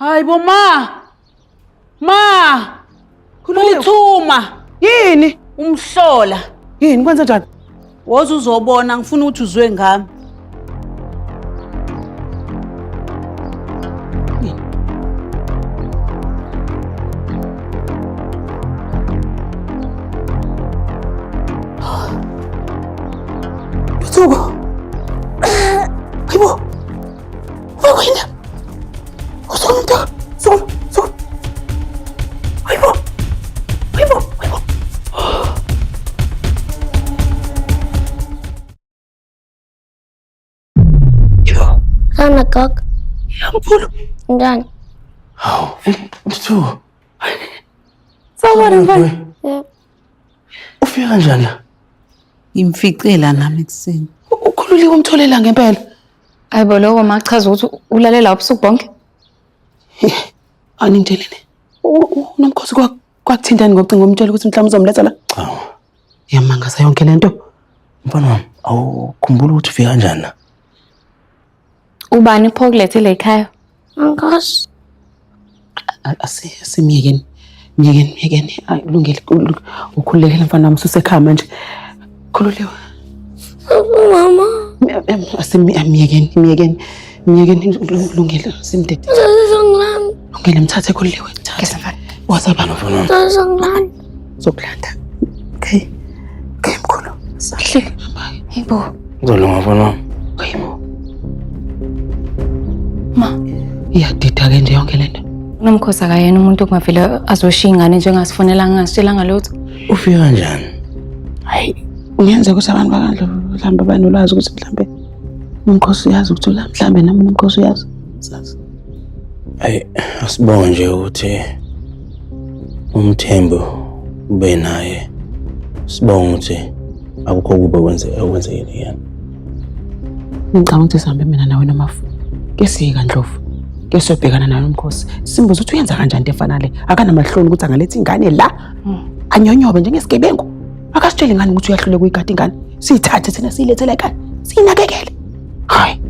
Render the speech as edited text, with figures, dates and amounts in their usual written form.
Hayi bo ma. Ma. Phuthuma. Yini? Umhlola. Yini kwenza njani? Woza uzobona ngifuna ukuthi uzwe ngami. Ntuthuko. Hayibo. Ubekwini? Usukuma mntaka. Sukuma, sukuma. Hayibo. Hayibo, hayibo. Yebo. Sana gogo. Mkhulu. Njani? Hawu, Ntuthuko. Sawubona mfana. Yebo. Ufike kanjani la? Ngimficela nami ekuseni. Ukhululiwe umtholela ngempela. Hayibo lokho machaza ukuthi ulalela ubusuku bonke. Aningitshelene. Unomkhosi kwakuthintani ngocingo umtshela ukuthi mhlawumbe uzomletha la? Cha. Iyamangaza yonke lento. Mfana wami, awukhumbula ukuthi ufike kanjani la? Ubani pho okulethele ekhaya? Angazi. Asimyekeni. Myekeni, myekeni. Ayi kulungile. Ukhululekile mfana wami ususekhaya manje. Khululiwe. Mama. Asimyekeni, myekeni. Myekeni kulungile simdede. Uzongilanda. Lungile mthathe khululiwe. Mthathe. Mfana. Waza baba. Mfana wami. Uzongilanda. Zokulanda. Okay. Okay mkhulu. Sahle. Hayibo. Kuzolunga mfana wami. Hayibo. Ma, Iyadida-ke nje yonke lento. uNomkhosi akayena umuntu okungavele azoshiya ingane njengasifonelanga ngasitshelanga lutho. Ufike kanjani? Hayi, kungenzeka ukuthi abantu bakaNdlovu mhlawumbe banolwazi ukuthi mhlawumbe uMkhosi uyazi ukuthi ula mhlawumbe nami uNomkhosi uyazi. Sazi. Hayi, asibonge nje ukuthi umthembu ube naye. Sibonge ukuthi akukho kubi okwenzekile kuyena. Ngicabanga ukuthi sihambe mina nawe noMafu. Ke siye kaNdlovu. Ke siyobhekana naye uMkhosi. Simbuze ukuthi uyenza kanjani into efana le. Akanamahloni ukuthi angaletha ingane la. Anyonyobe njengesigebengu. Akasitshele ngani ukuthi uyahluleka ukuyigada ingane. Siyithathe thina siyilethele ekhaya. Siyinakekele. Hayi.